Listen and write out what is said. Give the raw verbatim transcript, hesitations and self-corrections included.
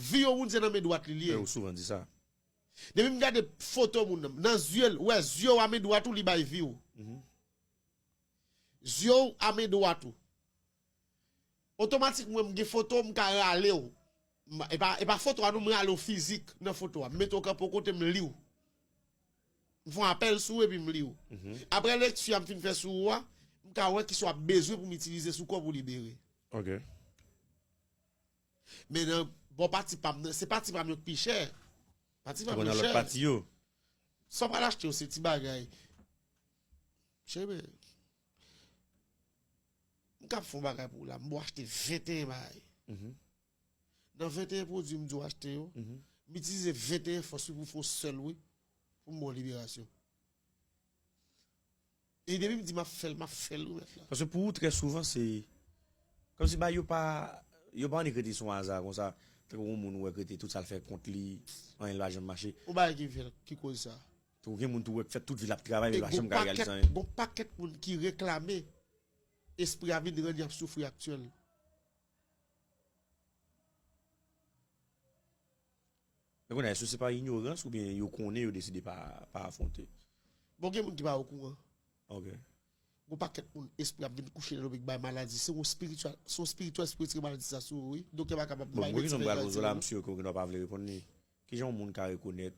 Vi yon moun se nan men dwat li li ye. Ou souvan di sa. Depi m gade foto moun nan, nan zye l, ou wè zye w a men dwat ou li bay vi w. Zye w a men dwat ou. Otomatik mwen m gen foto m ka rale w. M- E pa, e pa foto a non, m rale w fizik nan foto a. M mete w kanpe w kote m li w. M fè yon apèl sou ou epi m li w. Apre lekti a m fin fè sou ou a, m ka wè kisa w ap bezwen pou m itilize sou kò pou libere. Ok. Men nan bò pati pa m nan, se pati pa m yo k pi chè. Pati pa m Ou nan yo lòt chè. Pati yo. Sa w pral achte yo se ti bagay. Chebe. M ka fè yon bagay pou w la, m bo achte venteyen bagay. Nan venteyen pwodui m di w achte yo, m itilize venteyen fòs wi pou fè yon sèl wi, pou m bon liberasyon. E depi m di m ap fè l, m ap fè l wi mèt la. Paske pou ou, trè souvan, se kòmsi ba yo pa yo pa annik rete sou aza konsa. Tankou yon moun ou wè k rete tout sa l fè kont li, anyen l pa janm mache. Yon bagay ki fè ki koz sa. Tankou gen moun tou wè k fè tout vi l ap travay, men E l pa gon janm ka reyalize pakèt, anyen. Gon pakèt moun ki reklame espri a vin rann y ap soufri aktyèl. Men kounye a, èske se pa inyorans oubyen yo konnen yo deside pa, pa afwonte? Bon, gen moun ki pa okouran. Ok. Gon pakèt moun espri ap vin kouche nan lopik bay maladi. Se yon spiritual, se yon spiritual espri ki tire maladi sa sou ou, wi. Doktè pa kapab Bon, bay mwen ki medsen janm pa pral poze w la, non. M si ke w pa vle reponn li. Kijan yon moun ka rekonèt